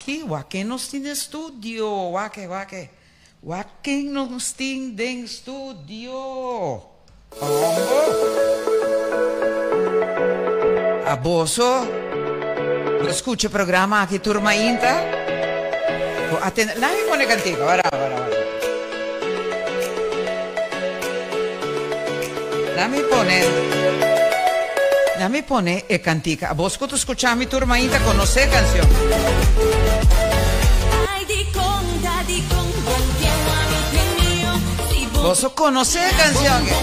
Aki, wak ken nos tin den studio, wak e, wak e, wak ken nos tin den studio. Hombo. A boso lo scucha e programa aki tur mainta? Bo atende, laga mi pone cantica, wara, wara, wara. Laga mi pone, laga mi pone e cantica. Abos cu ta scucha mi tur mainta conoce e cancion. Boso conoce e cancion aki.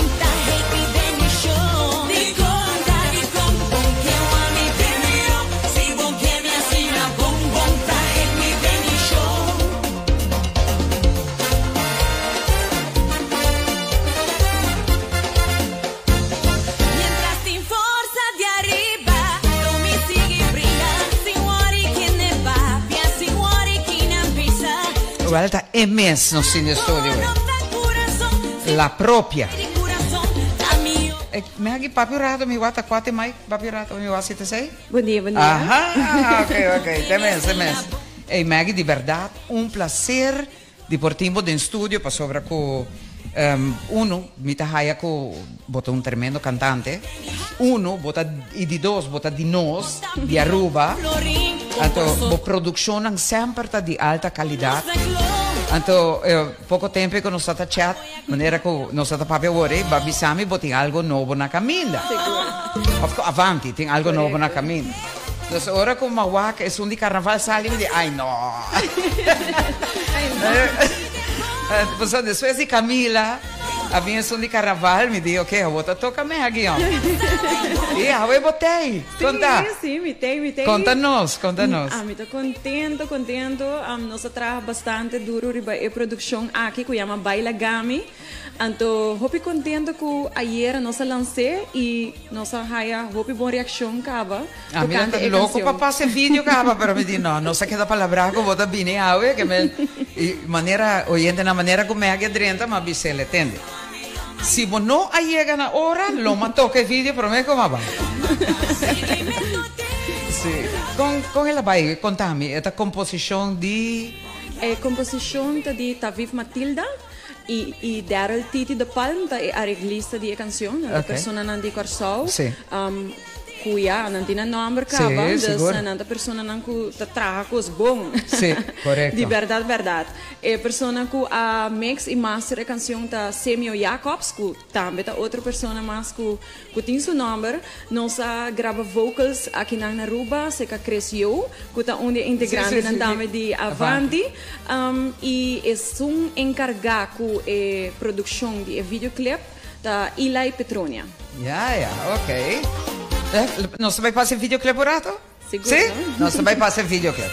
Wel ta e mes nos tin den studio hoy. La propia. Maggie, papia un rato mi wak ta cuate mic, papia un rato mi wak si ta esey. Bon dia, bon dia. Aha, ok, ok, te mes, te mes. Ey Maggie, di berdad un placer Di por tin bo den studio pasobra cu uno mi ta haya cu bo ta un tremendo cantante, uno bo ta y di dos bo ta di nos di Aruba, anto bo produccionnan semper ta di alta calidad, anto poco tempo cu nos ta ta chat manera cu nos ta ta papia awor ey bo a bisa mi bo tin algo nobo na caminda, of avanti tin algo nobo na caminda. Dus ora ku mi wak esun di karnaval sali mi di ai no. Pasobra despues di Camila a bin esun di karnaval mi di oke awor ta toka Maggie hom. I awe bo tei? Konta. Si, si mi tei mi tei. Konta nos, konta nos. Ami ta kontento kontento nos a traha bastante duro riba e produkshon aki ku yama Baila Gami. Anto hopi kontento ku ayera nos a lans'é i nos a haya hopi bon reakshon kaba Ami tokante ta e loko kansion. pa pasa e video kaba, pero mi di no, nos a keda palabrá ku bo ta bini awe, ke men i manera oyentenan manera ku Maggie a drenta m'a bis'el, tende, si bo no a yega na ora lo m'a toka e video promé ku m'a bai. Sí, kon kon el a bai? Konta mi, e ta komposishon di. E komposishon ta di Taviv Matilda. I i Daryl Titi de Palm ta e areglista di e kansion. Nan ta personanan di Kòrsou. Ku ya, nan tin nan nòmber kaba. Dus nan ta personanan ku ta traha kos bon. Di bèrdat bèrdat. E persona ku a mix i master e kansion ta Semio Jacobs, ku tambe ta otro persona mas ku ku tin su nòmber. Nos a graba vocals akinan na Aruba serka Chris Yo, ku ta un di e integrantenan tambe di Avanti. I esun enkargá ku e produkshon di e videoclip ta Eli Petronia. Ya, ya, ok. Nos ta bai pasa e videoclip un rato? Sigur, Sí? no? Nos ta bai pasa e videoclip.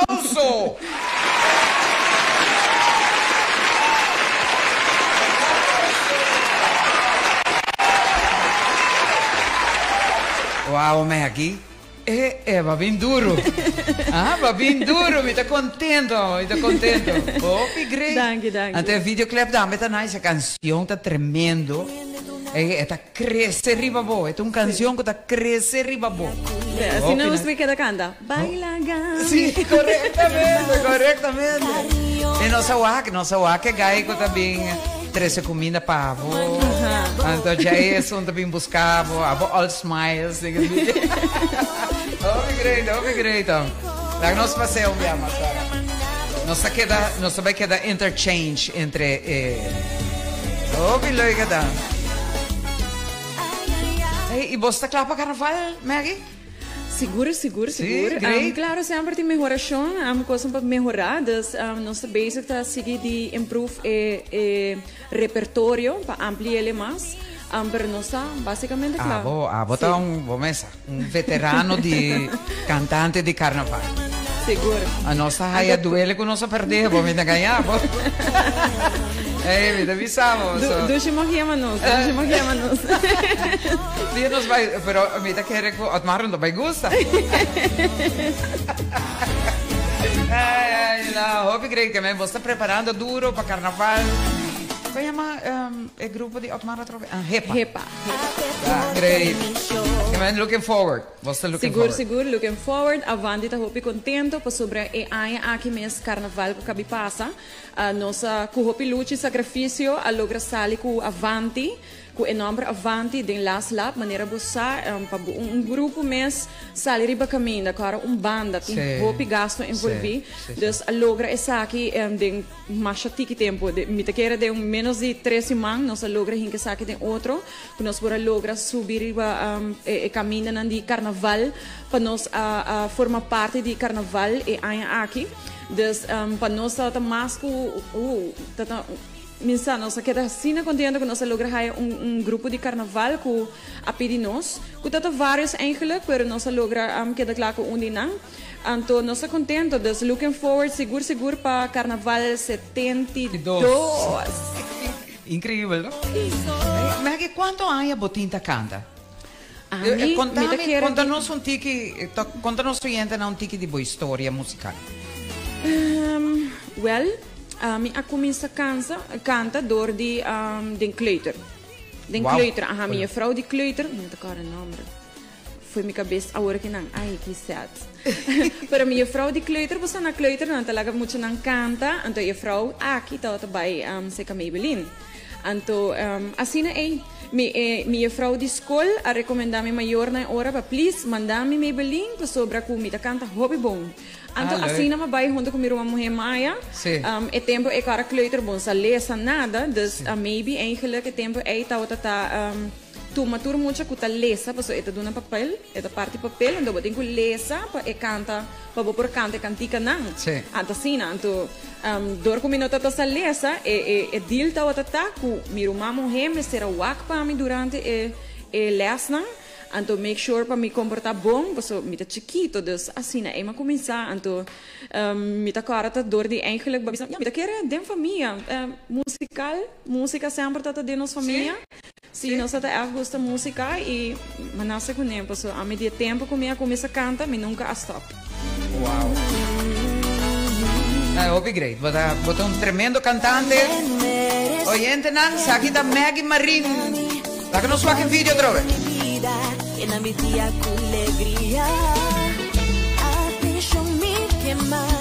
Aplauso! Wow, Maggie. E, e, ba bin duro. Ah, ba bin duro. Mi ta contento, mi ta contento. Hopi great. Danki, danki. Anto e videoclip tambe ta nice, e cancion ta tremendo. E, e ta crece riba bo. E ta un cancion cu ta crece riba bo. Sí, asina nos me keda canta. Baila Gaby. Sí, correctamente, correctamente. E nos a wak, nos a wak e guy cu ta bin trece cuminda pa bo. Anto djei esun ta bin busca bo, abo all smiles den e video. Hopi great, hopi great. Laga nos pasea un bia mas ahora. Nos ta keda, nos ta bay keda interchange entre e. Hopi leuk e ta. Hey, y bos ta kla pa carnaval, Maggie? Sigur, sigur, Sí, sigur. great. Claro, semper tin mehoracion, cosnan pa mehora. Dus nos ta bezig ta sigui di improve e repertorio pa ampli'ele mas. Pero nos ta basicamente cla. Abo, abo ta Sí. un, bo mesa, un veterano di cantante di carnaval. Sigur. A nos ta haya Anto duele cu nos a perde, bo mi ta gaña bo. Ey, mi ta bisa bo, so. Dushi mag yama nos, dushi mag yama nos. Dia nos bai, pero mi ta kere cu Otmar no ta bai gusta. Ay, ay, no, hopi great ke men, bo sta preparando duro pa carnaval. Con yama e grupo di Otmar atrobe? Ah, Hepa. Hepa, Hepa. Ah, great. Ke men looking forward. Bo sta looking Sigur, forward. sigur, looking forward. Avanti ta hopi contento pasobra e aña aki mes carnaval cu cabi pasa. Nos a cu hopi lucha y sacrificio a logra sali cu Avanti, cu e nomber Avanti den Last Lap. Manera bo sa, pa bo un grupo mes sali riba caminda, cu ora un banda tin hopi gasto envolvi. Dus a logra esaki den masha tiki tempo. Mi ta kere den menos di tres siman nos a logra hinca esaki den otro, cu nos por a logra subi riba e camindanan di carnaval pa nos a forma parti di carnaval e aña aki. Dus pa nos tabata mas ku ta ta mi sa nos a keda asina kontento ku nos a logra haya un un grupo di karnaval ku a pidi nos ku ta ta varios eigenlijk pero nos a logra keda kla ku un di nan anto nos ta kontento dus looking forward sigur sigur pa karnaval 72. Increibel no? Maggie kuantu aña bo tin ta kanta? Ami, mi ta kere Conta nos un tiki, conta nos oyentenan un tiki di bo historia musical. Wel, ami a cuminsa cansa, canta door di den kleuter. Den Wow. kleuter, aha, mi juffrouw di kleuter, mi no ta corda nomber. Foi mi cabes awor ki nan, ay, ki sad. Pero mi juffrouw di kleuter, bo sa na kleuter nan ta laga muchanan canta, anto e juffrouw aki tabata bay seca Maybelline. Anto asina ei, mi e mi jefrouw di skol a rekomendá mi mayornan e ora pa please manda mi Maybelline pasobra ku mi ta kanta hopi bon. Anto Ah, leuk. asina mi a bai hunto ku mi ruman muhé Maya. Sí. E tempu ei ku ara kleuter bon sa lesa nada, dus maybe eigenlijk e tempu ei tabata ta tuma tur mucha ku ta lesa pasobra e ta duna papel, e ta parti papel, anto bo tin ku lesa pa e kanta pa bo por kanta e kantikanan. Sí. Anto asina, anto dor ku mi no tabata sa lesa, e e e deal tabata ta ku mi ruman muhé mester a wak pa mi durante e e lèsnan, anto make sure pa mi komportá bon, pasobra mi ta chikito, dus asina ei mi a kuminsá, anto mi ta kòrda ta dor di eigenlijk bo a bisa, ya mi ta kere den famia, musikal, musika semper tabata den nos famia. Sí, nos ta ta erg gusta música y mi a nace cuné, pasobra ami di e tempo cu mi a cuminsa canta, mi nunca a stop. Wow. Ay, hopi great. Bo ta, bo ta un tremendo cantante. Oyentenan, saki ta Maggie Marin. Laga nos wak e video atrobe. Llena mi dia cu alegria. Atencion mi ke mas.